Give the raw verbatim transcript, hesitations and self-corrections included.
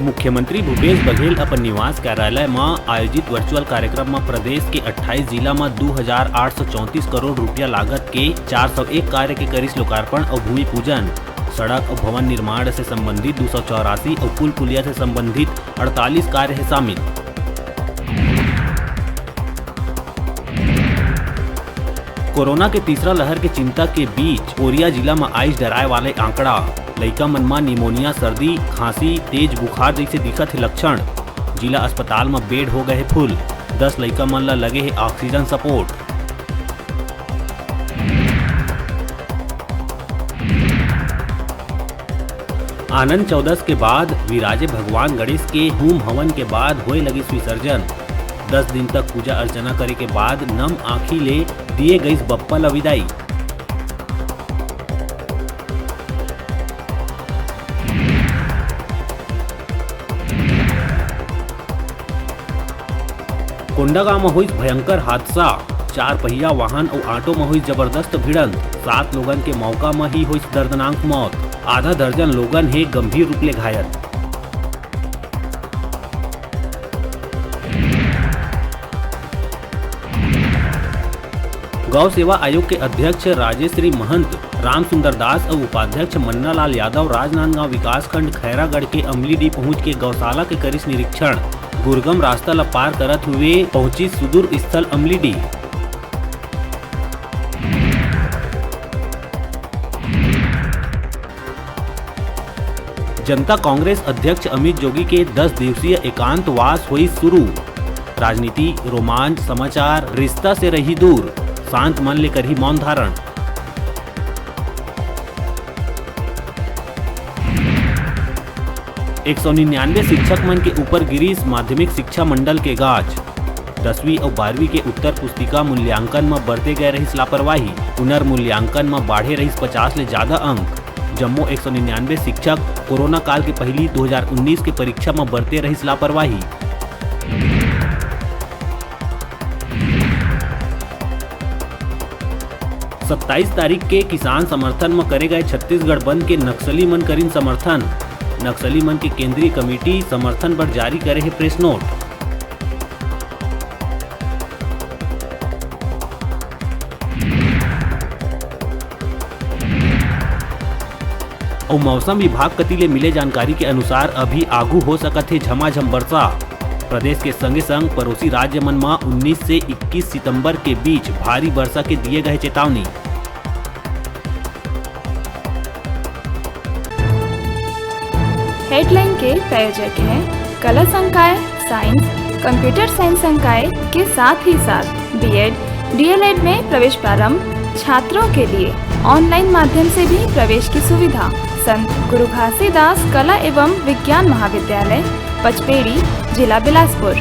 मुख्यमंत्री भूपेश बघेल अपन निवास कार्यालय म आयोजित virtual कार्यक्रम म प्रदेश के अट्ठाईस जिला म दू हजार आठ सौ चौंतीस करोड़ रुपया लागत के चार सौ एक कार्य के करिस लोकार्पण अउ भूमि पूजन। सड़क अउ भवन निर्माण से संबंधित दू सौ चौरासी अउ पुल पुलिया से संबंधित अड़तालीस कार्य हे शामिल। कोरोना के तीसरा लहर के चिंता के बीच कोरिया जिला म आइस डराए वाले आंकड़ा। लइका मन म निमोनिया, सर्दी, खांसी, तेज बुखार जइसे दिखत हे लक्षण। जिला अस्पताल म बेड हो गए हे फुल। दस लइका मन ल लगे हे ऑक्सीजन सपोर्ट। आनंद चौदस के बाद विराजे भगवान गणेश के होम हवन के बाद होए लगिस विसर्जन। दस दिन तक पूजा अर्चना करे के बाद नम आंखी ले दिए गइस बप्पा ल विदाई। कोंडागांव म होइस भयंकर हादसा, चार पहिया वाहन अउ ऑटो म होइस जबरदस्त भिड़ंत, सात लोगन के मौका म ही होइस दर्दनाक मौत, आधा दर्जन लोगन हे गंभीर रूप ले घायल। गौ सेवा आयोग के अध्यक्ष राजेश्री महंत, रामसुंदर दास अउ उपाध्यक्ष मन्नालाल यादव राजनांदगांव विकासखंड खैरागढ़ के अमलीडीह पहुंच के गौशाला के करिस निरीक्षण। गुरगम रास्ता ल पार करत हुए पहुंचिस सुदूर स्थल अमलीडीह। जनता कांग्रेस अध्यक्ष अमित जोगी के दस दिवसीय एकांतवास होइस शुरू। राजनीति, रोमांच, समाचार, रिश्ता से रही दूर, शांत मन ले करही मौन धारण। एक सौ निन्यानवे शिक्षक मन के ऊपर गिरिस माध्यमिक शिक्षा मंडल के गाज। दसवीं अउ बारहवीं के उत्तर पुस्तिका मूल्यांकन म बरते गए रहिस लापरवाही। पुनर्मूल्यांकन म बाढ़े रहिस पचास ले जादा अंक। जम्मो एक सौ निन्यानवे शिक्षक कोरोना काल के पहिली दो हजार उन्नीस के परीक्षा म बरते रहिस लापरवाही। सत्ताईस तारीख के किसान समर्थन म करे गए छत्तीसगढ़ बंद के नक्सली मन करिन समर्थन। नक्सली मन के केंद्रीय कमेटी समर्थन बर जारी करे हे प्रेस नोट। अउ मौसम विभाग कति ले मिले जानकारी के अनुसार अभी आगू हो सकत हे झमाझम बरसा। प्रदेश के संगे संग पड़ोसी राज्य मन म उन्नीस से इक्कीस सितंबर के बीच भारी बरसा के दिए गए चेतावनी। हेडलाइन के प्रायोजक हैं कला संकाय, साइंस, कंप्यूटर साइंस संकाय के साथ ही साथ बीएड, डीएलएड में प्रवेश प्रारंभ, छात्रों के लिए ऑनलाइन माध्यम से भी प्रवेश की सुविधा। संत गुरु घासीदास कला एवं विज्ञान महाविद्यालय, पचपेड़ी, जिला बिलासपुर।